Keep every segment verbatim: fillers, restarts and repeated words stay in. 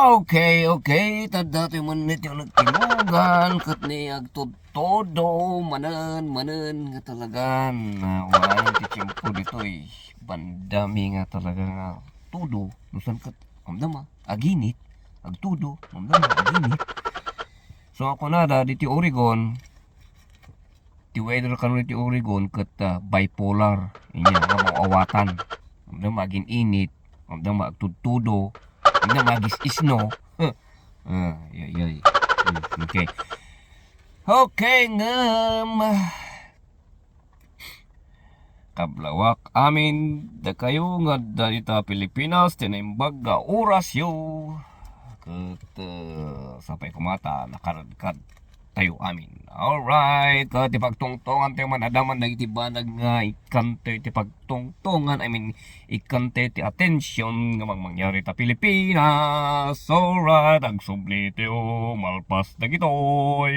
Okay, okay. Tadda tayo man nito yung nagtilugan. Kat ni agtudtudo. Manen, manen. Nga talagan. Ah, wala ti tiempo dito eh. Bandami nga talaga nga tudo. Nusan kat, amdama. Aginit. Agtudo. Amdama. Aginit. So, ako na da, diti Oregon. Ti weather kano iti Oregon ket, ah, bipolar. Inya nga mauawatan. Amda magin init, amda magtudtudo, amda magis-isno. Ah, yay, yay. Hmm, okay. Okay, ngem, kablawak amin, dakayo nga adda dita Pilipinas, ti naimbag nga orasyo. Ket, eh, sapay koma ta nakaradkad tayo amin. Alright, ah, ti pagtungtongan tayo man, adaman dagiti banag nga ikkantayo ti pagtungtongan, I mean, ikkantayo ti attention nga mangmangyari ta Pilipinas. Alright, agsubli tayo, malpas dagitoy.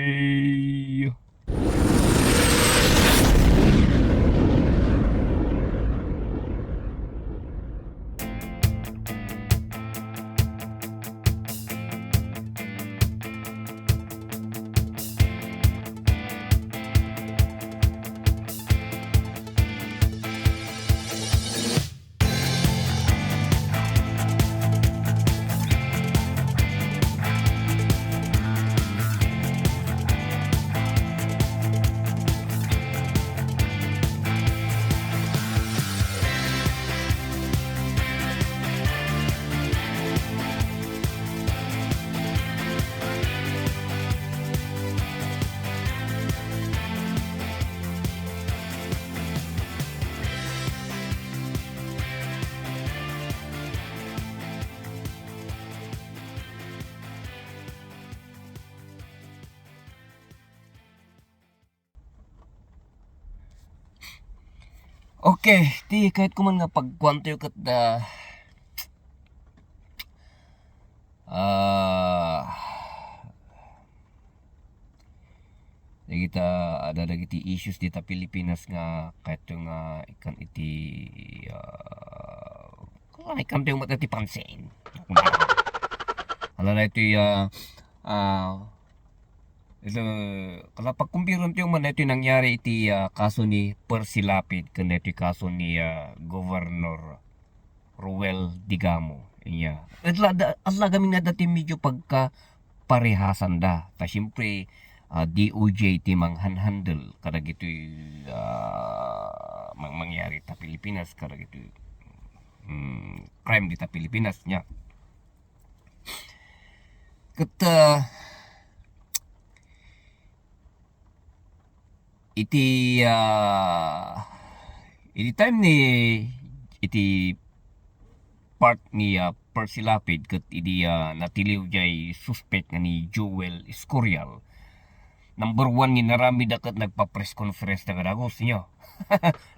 Okay, ti kayatko man nga pagkuantayo ket da, ah, dagita, ada dagiti issues dita Pilipinas nga kayatyo nga ikkan iti, ah, ikkantayo met iti pansin. Ala na iti, ah, ah, ito, kala pagkumpiran tayo man ito nangyari iti, ah, kaso ni Percy Lapid ken ito kaso ni, ah, Governor Ruel Digamo. Iya. At la-, da-, at lagamin na dati medyo pagka parehasan da. Ta siyempre, ah, D O J ti manghanhandle kadagitoy, ah, mang-, mangyari ta Pilipinas, kadagitoy, mm, crime dita Pilipinas niya. Ket, ah, iti, ah, iti time ni, iti part ni, ah, Percy Lapid ket idi, ah, natiliw jay suspek nga ni Joel Escorial. Number one nga inaramid da ket nagpa-press conference da kadagus, inyo.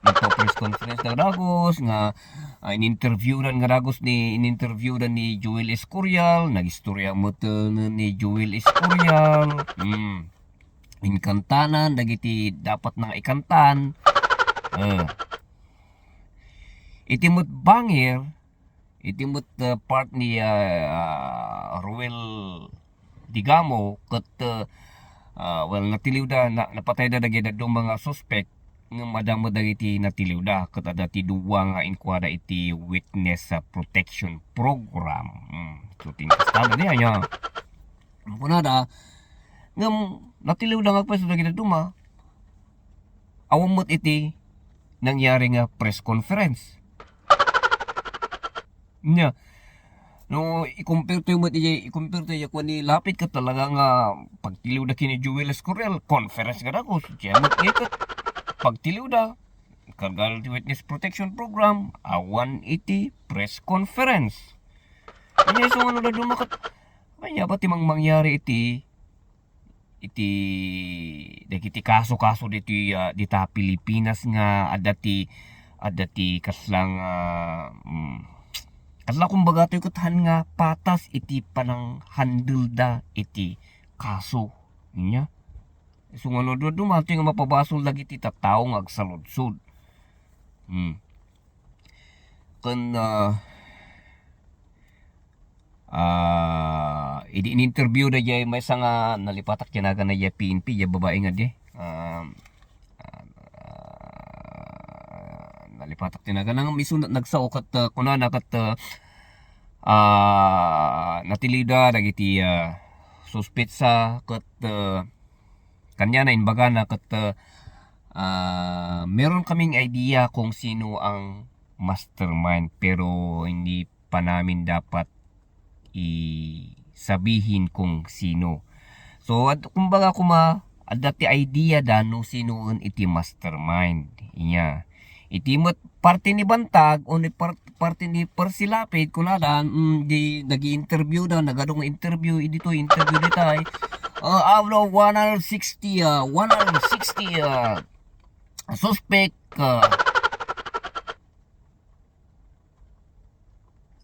Nagpa-press conference da kadagus nga, ah, in-interview-dan kadagus ni, in-interview-dan ni Joel Escorial, nagistorya met, eh, ni Joel Escorial. Hmm. Inkantanan dagiti dapat na nga ikantan. Eh. Iti met bangir, iti met, uh, part ni, uh, Ruel Digamo ket, uh, uh, well, natiliwda, na, napatayda dagiti dadduma nga suspek ngem adda met dagiti natiliwda ket adda ti dua nga inkuada iti witness, uh, protection program. Hmm. So, tinkastada di aya. Kunada, ngem natiliwda nga agpayso dagiti dadduma. Awan met iti nangyari nga press conference. Nya, no, i-compare tayo met iti, i-compare tayo kuan ni Lapid ket talaga nga pagtiliwda ken ni Joel Escorial, conference nga dagus. Siya met ket pagtiliwda, karga ti witness protection program, awan iti press conference. Anya isu nga no dadduma ket, anya ba ti mangmangyari iti iti dagiti kaso-kaso ditoy, ah, dita Pilipinas nga adda ti, adda ti kasla nga, mm, kasla kumbaga toy ket han nga patas iti panang-handle da iti kaso. Nya, isu nga no, du-, dumaton nga mapabasol dagiti tattao nga agsaludsod. Hmm. Ken, ah, a, Idi in-interview da jay maysa nga nalipatak ti nagana jay P N P, jay babai nga di. Ah, ah, nalipatak ti nagana nga isu nagsao ket, ah, kunana ket, ah, ah, natiliwda dagiti, ah, suspetsa ket, ah, kaniana imbagana ket, ah, ah, meron kaming idea kung sino ang mastermind, pero hindi pa namin dapat i-, sabihin kung sino. So, ad-, kumbaga kuma, adda ti idea da no sinoen iti mastermind. Inya. Iti met parte ni Bantag, o ni par-, parte ni Percy Lapid, kunada, mm, di nag-i-interview da, nagadu nga interview, idito, interview ditay. Uh, out of one hundred sixty, uh, one hundred sixty, uh, suspect, uh,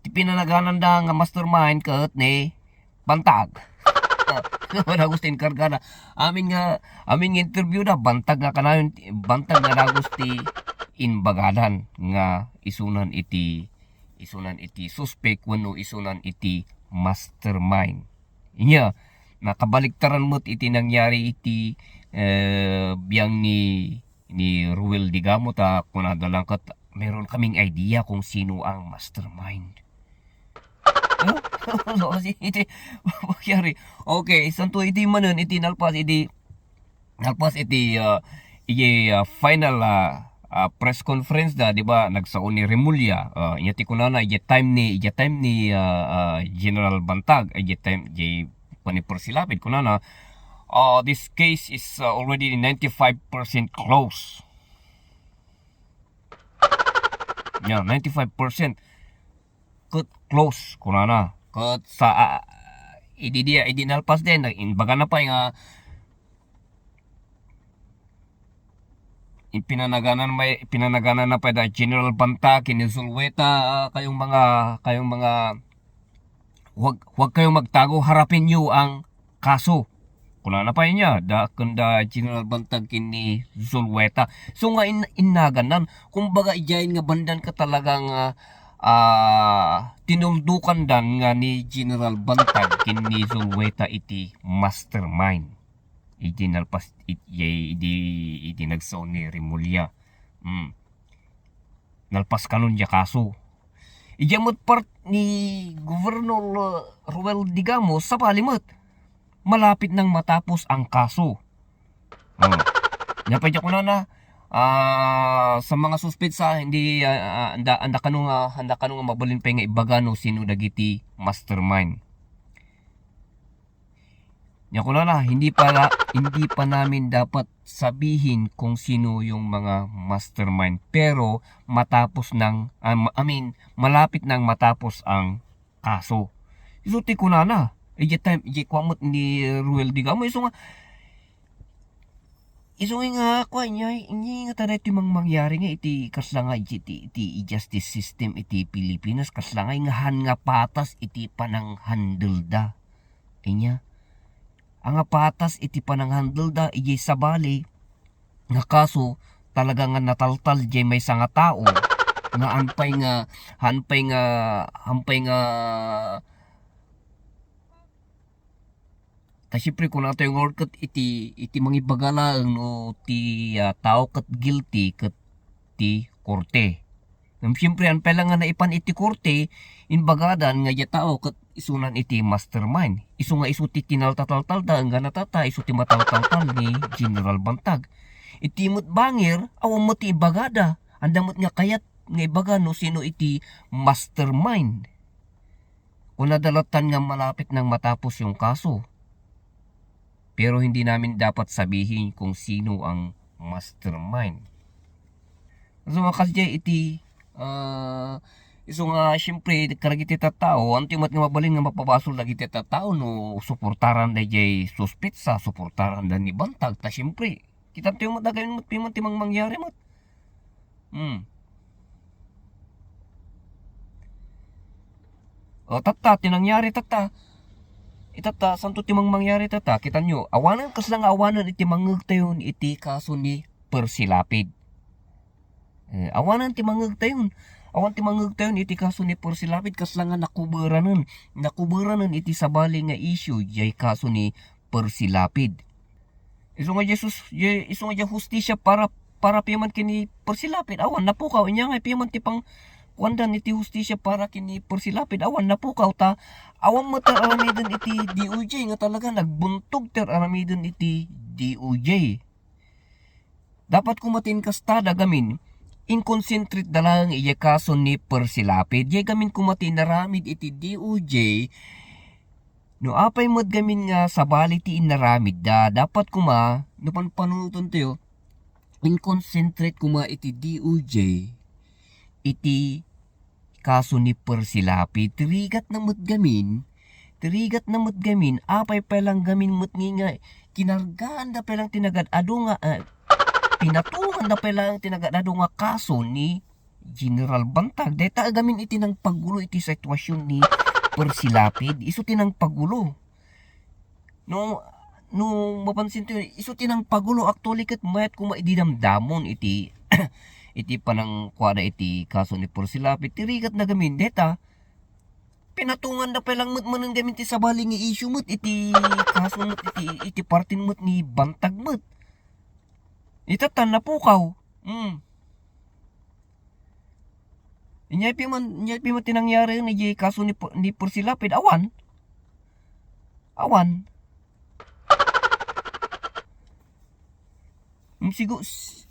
ti pinanagananda nga mastermind ket ni Bantag. Nga dagos ti inkargada. Amin nga, amin nga interview da, Bantag nga kanayon, Bantag nga dagos ti imbagadan nga isunan iti, isunan iti suspek wenno isunan iti mastermind. Inya, nakabaliktaran met iti nangyari iti, eh, biang ni, ni Ruel Digamo ta kunada lang ket, "Meron kaming idea kung sino ang mastermind." No? So, iti, nangyari. Okay, santo iti manen, iti nalpas, iti, nalpas iti, ah, iti, ah, final, ah, ah, press conference da, di ba, nagsao ni Remulla. Ah, inya ti kunana, iti time ni, iti time ni, ah, ah, General Bantag, iti time, iti pani Percy Lapid, kunana, ah, "This case is, ah, already ninety-five percent close." Yeah, ninety-five percent. Ket close, kunana. Ket sa, ah, idi dia, idi nalpas din, imbagana pay nga, ipinanaganan may, ipinanaganan na pay da General Bantag ken ni Zulueta, ah, kayong mga, kayong mga, huwag, huwag kayong magtago, harapin niyo ang kaso. Kunana pay inya, da, ken da General Bantag ken ni Zulueta. So nga in-, innaganan, kumbaga, idiay nga bandan ket talaga nga, ah, tinuldukandan nga ni General Bantag ken ni Zulueta iti mastermind. Iti nalpas, it-, iti, iti nagsao ni Remulla. Hmm. Nalpas kanon diay kaso. Idiay met part ni Gobernador, uh, Ruel Digamo, sabali met. Malapit nang matapos ang kaso. Hmm. Nia pay diay kunana, ah, sa mga suspetsa, hindi, ah, ah, anda, anda kano nga, anda kano nga mabalin pay nga ibaga no sino dagiti mastermind. Nia kunana, "Hindi pa la-, hindi pa namin dapat sabihin kung sino yung mga mastermind, pero matapos ng, ah, ma-, I mean, malapit nang matapos ang kaso." Isu ti kunana, idiay time, idiay kua met ni Ruel Digamo, isu nga, isu nga, kua, inya, inya nga taday ti mang-, mangyari nga iti kasla nga iti, iti, iti justice system iti Pilipinas, kasla nga ingahan nga patas iti panang-handle-da. Inya, anga patas iti panang-handle-da, idiay sabali nga kaso, talaga nga nataltal diay maysa nga tao, nga hanpay nga, hanpay nga, hanpay nga, ta siyempre, kunatayo nga ket iti, iti mangibaga laeng no ti, ah, tao ket guilty ket ti korte. Ngem siyempre, hanpay lang nga naipan iti korte, imbagadan nga diay tao ket isunan iti mastermind. Isu nga isu ti tinaltataltalda, enggana tata, isu ti mataltaltal ni General Bantag. Iti met bangir, awan met ti ibagada. Anda met nga kayat nga ibaga no sino iti mastermind. Kunada lattan nga malapit nang matapos yung kaso. Pero hindi namin dapat sabihin kung sino ang mastermind. So, nga kasdiay iti, ah, isu nga, siyempre, kadagiti tattao, anto met nga mabalin nga mapabasol dagiti tattao no suportaran daydiay suspetsa, suportaran da ni Bantag, ta siyempre, kitanto met dagay met piman ti mang-, mangyari met. Hmm. O, tatta, ti nangyari, tatta. Itatta, santo ti mang-, mangyari, tatta. Kitanyo, awanen, kasla nga awanen iti mangngegtayon iti kaso ni Percy Lapid. Eh, awanen ti mangngegtayon. Awan ti mangngegtayon iti kaso ni Percy Lapid, kasla nga nakuberanen, nakuberanen iti sabali nga issue jay kaso ni Percy Lapid. Isu nga Jesus, ye-, isu nga diay hustisya para, para piman ken ni Percy Lapid, awan napukaw. Ania nga piman ti pang-, kuandan iti hustisya para ken ni Percy Lapid, awan napukaw, ta awan met ti aramiden iti D O J nga talaga nagbuntog ti aramiden iti D O J. Dapat koma ti inkastada gamin, inconcentrate da laeng iti kaso ni Percy Lapid. Jay gamin koma ti inaramid iti D O J. No apay met gamin nga sabali ti inaramidda, dapat koma, no panpanunotantayo, inconcentrate koma iti D O J, iti kaso ni Percy Lapid. Ti rigatna met gamin, ti rigatna met gamin, apay pay lang gamin met nga, nga kinargaanda pay lang ti nagad-adu nga, ah, pinatunganda pay lang ti nagad-adu nga kaso ni General Bantag. Dayta gamin iti nangpagulo iti sitwasyon ni Percy Lapid. Isu ti nangpagulo. No, no mapansintayo, isu ti nangpagulo, actually, ket mayat koma idi damdamon iti, iti panangkuada iti kaso ni Percy Lapid. Ti rigatna gamin, dayta, pinatunganda pay lang met manen gamin ti sabali nga issue met iti kaso met iti, iti partin met ni Bantag met. Ita ta napukaw. Hmm. Inya piman, inya piman ti nangyari ni jay kaso ni Pu-, ni Percy Lapid, awan. Awan. Hmm, sigu-, s-,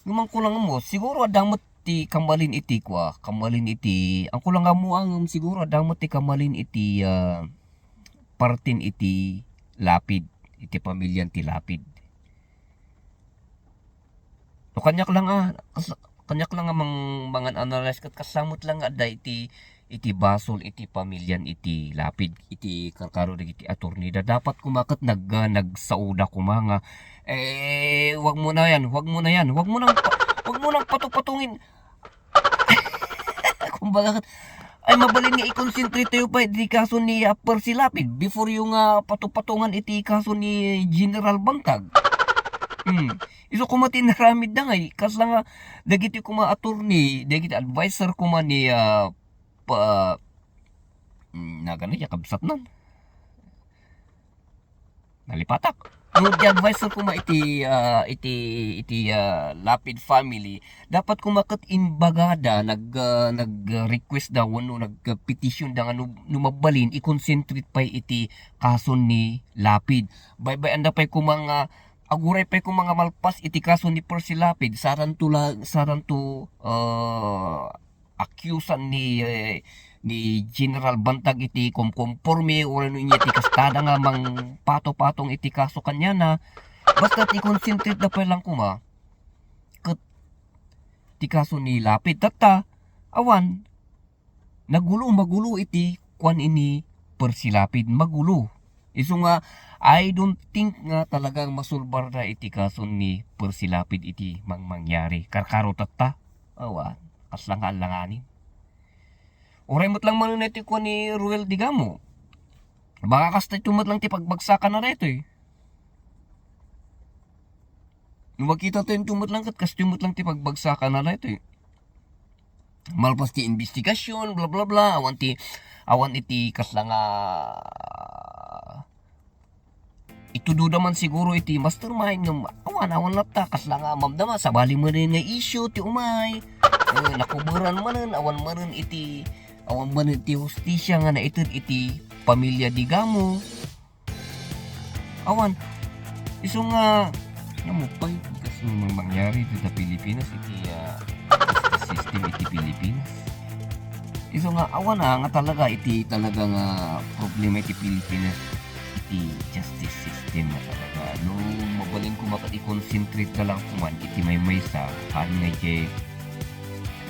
ngem kulang mo, siguro adda met ti kamalin iti kua, kamalin iti, ang kulang mo ang, ngem siguro adda met ti kamalin iti, ah, partin iti Lapid, iti pamilian ti Lapid. No, kaniak lang a, kas-, kaniak lang a mang-, mangan-analyze ket kasla met lang nga adda iti, iti basol iti pamilian iti Lapid, iti karkaro dagiti attorney da. Dapat koma ket nag-, nagsaoda koma nga, "Eh, wag mo na yan, wag mo na yan, wag mo nang pa-, wag mo nang patupatungin." Kumbaga, ay, mabalin nga i-concentrate tayo pa iti kaso ni, ah, Percy Lapid before yung, ah, patupatungan iti kaso ni General Bantag. Hmm. Isu koma ti inaramid da ngay, kasla nga dagiti koma attorney, dagiti adviser koma ni, ah, pa-, hmm, nagano ya kabsatnan. Nalipatak. No, di adviser koma iti, ah, iti, iti, ah, Lapid family, dapat koma ket imbagada, nag-, ah, nag-request da wenno nagpetition da nga no, no mabalin, i-concentrate pay iti kaso ni Lapid. Baybay-anda pay koma nga, aguray pay koma nga malpas iti kaso ni Percy Lapid, saranto la-, saranto, ah, accuse-an ni, eh, ni General Bantag iti kumkumporme wenno inya ti kastada nga mangpatupatong iti kaso kaniana, basta ti concentrate da pay lang koma ket ti kaso ni Lapid. Tatta, awan, nagulo, magulo iti kuan ini Percy Lapid, magulo. Isu nga, I don't think nga talagang masolbar da iti kaso ni Percy Lapid iti mangmangyari. Karkaro tatta, awan, kasla nga alanganin. Uray met lang manen iti kuan ni Roel Digamo. Baka kasta ito met lang ti pagbagsakan na daytoy. No makita tayo ito met lang ket kasta ito met lang ti pagbagsakan na daytoy. Malpas ti investigasyon, bla, bla, bla, awan ti, awan iti kasla nga itudo da man siguro iti mastermind nga awan, awan latta, kasla nga mamdama, sabali manen nga issue ti umay. Eh, nakuberan manen, awan manen iti, awan manen iti hustisya nga naited iti pamilya Digamo. Awan. Isu nga, namupay, kas mang-, mangyari dita Pilipinas, iti, ah, justice system iti Pilipinas. Isu nga, awan na, nga talaga, iti talaga nga problema iti Pilipinas, iti justice system nga talaga. No, mabalin koma ket i-concentrate na lang kuman, iti maymaysa, haan nga iti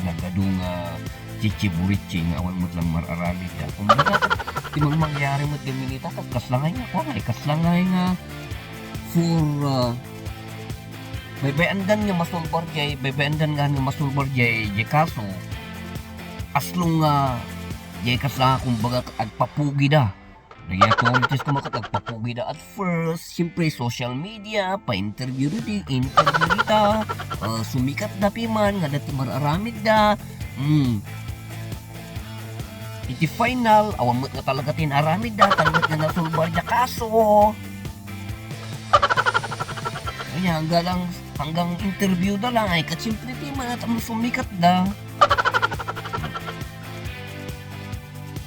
nagadu nga chichiburichi nga awan met lang mar-aramid da. Kumbaga, ti mang-, mangyari met gamin ita, ket kasla nga nga, kuan nga, kasla nga nga for, ah, baybay-andan nga masolbar jay, baybay-andan nga, nga masolbar jay, jay kaso, as long nga, jay kasla nga, kumbaga, agpapugi da. Naging authorities koma ket agpapugida at first. Siyempre, social media, pa-interview didi, interview dita. Ah, sumikat da piman nga dati mar-aramid da. Hmm. Iti final, awan met nga talaga ti in-aramid da, tan met nga nasolbar da kaso. Kaya hanggang, hanggang interview da lang, ay, ket siyempre, ti man, at sumikat da.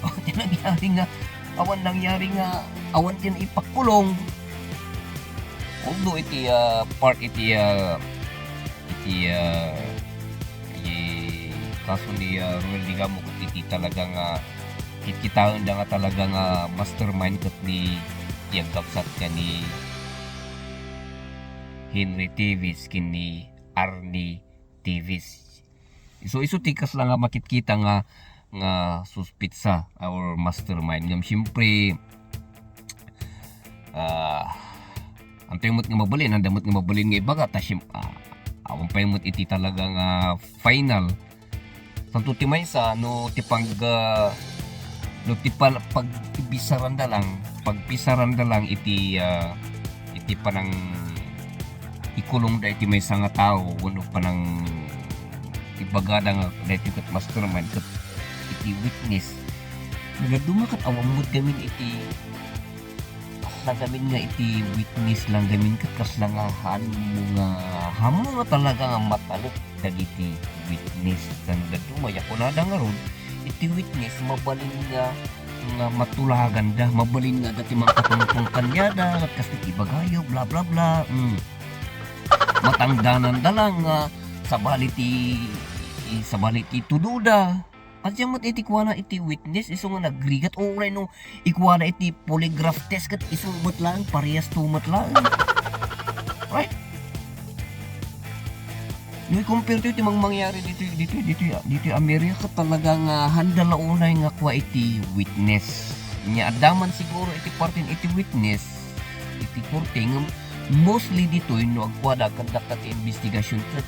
Oh, ti nangyari nga, awan nangyari nga, awan ti naipakulong. Although iti, ah, part iti, ah, iti, ah, iti kaso ni, ah, Roel Digamo ket iti talaga nga kitkitaen da nga talaga nga mastermind ket ni ti agkabsat ken ni Henry Teves ken ni Arnie Teves. Isu, isu ti kasla nga makitkita nga, nga suspetsa or mastermind. Ngem siyempre, ah, antay met nga mabalin, anda met nga mabalin nga ibaga, ta siyem-, ah, awan pay met iti talaga nga final. Tanto ti maysa, no ti pag-, ah, no ti pal-, pagbisaran da lang, pagbisaran da lang iti, ah, iti panang ikulong da iti maysa nga tao, wenno panang ibagada nga daytoy ket mastermind ket iti witness. Nagduma ket awan met gamin iti kasla gamin nga iti witness lang gamin ket kasla nga haanmo nga, haanmo nga talaga nga matalek dagiti witness. Tan dadduma, ya kunada ngarud, iti witness, mabalin nga, nga matulaganda, mabalin nga dati mangkatungtong kaniada, ket kas ti ibagayo, bla, bla, bla. Mm. Matangdananda lang nga sabali ti, i-, sabali ti tudoda. Ket diay met iti kuana iti witness, isu nga nagrigat, o uray no ikuana iti polygraph test, ket isu met laeng, parehas to met laeng. Right? No i-compare to iti mang-, mangyari ditoy, ditoy, ditoy, ditoy Amerika, ket talaga nga haanda la unay nga kua iti witness. Nya, adda man siguro iti partin iti witness, iti korte, ngem mostly ditoy no agkuada, kandakda ti investigasyon ket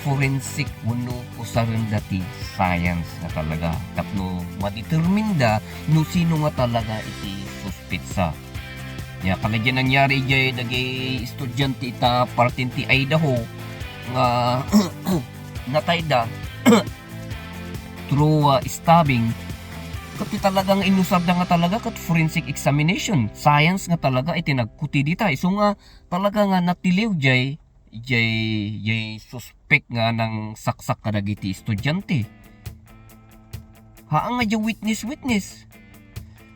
forensic wenno usarenda ti science nga talaga tapno ma-determine da no sino nga talaga iti suspetsa. Nya, kadagiti nangyari idiay dagiti estudiante ita partin ti Idaho nga natayda through, ah, stabbing. Ket ti talaga nga inusarda nga talaga ket forensic examination, science nga talaga iti nagkuti dita. Isu nga talaga nga natiliw jay, jay, jay suspek nga nangsaksak kadagiti estudiante. Haan nga jay witness, witness.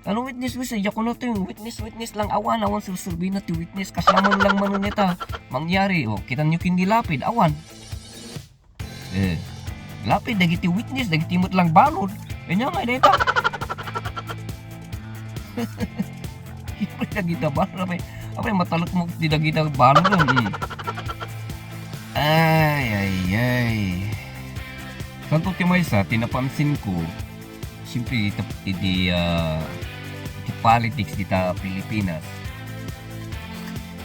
Ano witness, witness? Diak kuno to yung witness, witness lang. Awan, awan susurbina ti witness. Kasla man lang manen ita mangyari. O, kitanyo ken ni lapid, awan. Eh, lapid dagiti witness, dagiti met lang balod. Anya nga dayta? Ipay dagita balod, apay, apay matalek mo ti dagita balod, hmm. Ay, ay, ay. Santo ti maysa, ti napansin ko, siyempre, iti, iti, ah, iti politics dita Pilipinas,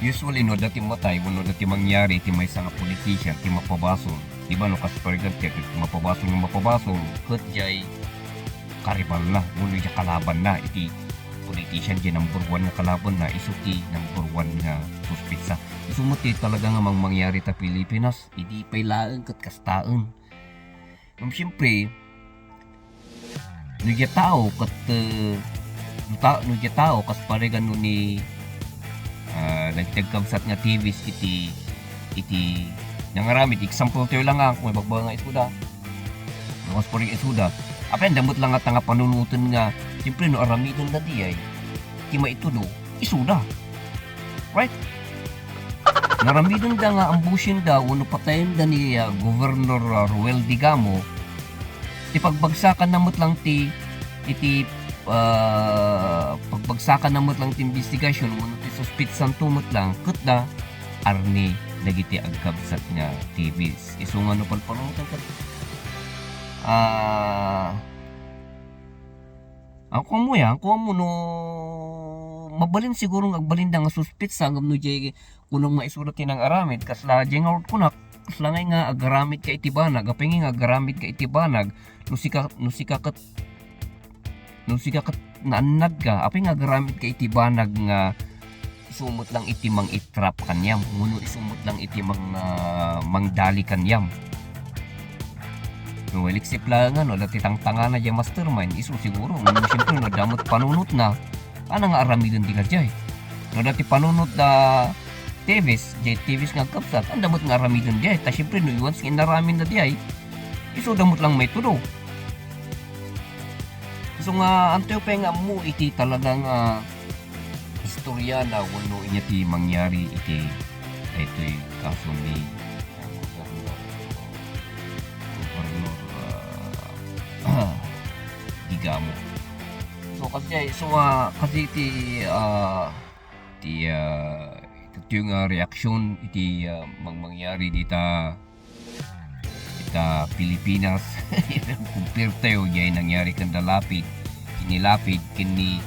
usually, no, dati matay, wenno dati mangyari, ti maysa nga politician, ti mapabasol. Di ba, no, kas, for example, ti mapabasol nga mapabasol, ket jay karibalna, wenno jay kalabanna, iti politician, jay number one nga kalabanna, isu ti number one nga suspetsa. Isu met ti talaga nga mang-, mangyari ta Pilipinas, idi pay laeng ket kastaen. Ngem siyempre, no diay tao ket, eh, no ta-, no diay tao kas paregan no ni, ah, nagtagkabsat nga Teves iti, iti nangaramid. Example tayo lang, ah, kung ibagbaga nga isuda. No, kas paregan isuda. Apay, anda met lang nga tanga panunoten nga, siyempre, no aramidenda diay, ti maitudo, isuda. Right? Naramidenda nga ambushenda wenno patayenda ni, ah, Governor, ah, Roel Digamo, ti pagbagsakanna met lang ti, iti, ah, pagbagsakanna met lang ti investigasyon wenno ti suspetsanto met lang, ket da arni dagiti agkabsat nga Teves. Isu nga no palpanunoten ket, ah, Ang kuan mo ya, ang kuan mo no mabalin siguro nga agbalinda nga suspetsa, ngem no jay kunam nga isuda ti nangaramid, kasla jay nga kunak, kasla ngay nga agaramid ka iti banag, apay nga agaramid ka iti banag, no sika, no sika ket, no sika ket naannadka, apay nga agaramitka iti banag nga isu met lang iti mang-i-trap kaniam, wenno isu met lang iti mang-, ah, mangdali kaniam. No, well, except lang, ano, adda ti tangtangana diay mastermind, isu siguro, ngem siyempre, no, adda met panunotna, ania nga aramiden ti kadiay? No, adda ti panunot da Teves, diay Teves nga agkabsat, ania met nga aramiden diay? Ta siyempre, no, once nga inaramidna diay, isuda met lang maitudo. So nga, antayo pay nga ammo iti talaga nga istorya na wenno inya ti mangyari iti daytoy kaso ni, ah, Gobernador, Gobernador, ah, Digamo. So, kasi, so, ah, kasi ti, ah, ti, ah, iti nga reaksyon iti, ah, mang-, mangyari dita ita Pilipinas. Compare tayo, diay nangyari ken da Lapid, ken ni Lapid, ken ni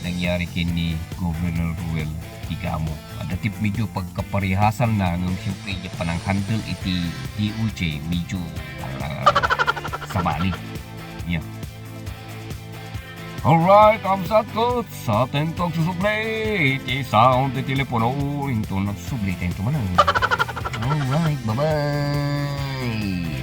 nangyari ken ni Governor Ruel Digamo. Adda ti medyo pagkaparihasanna, ngem siyempre, diay panang-handle iti D O J, medyo, ah, sabali. Yeah. Alright, kabsatko, sa atin to agsusubli iti sound ti telepono inton nagsubli tayo tumanang. Alright, bye-bye.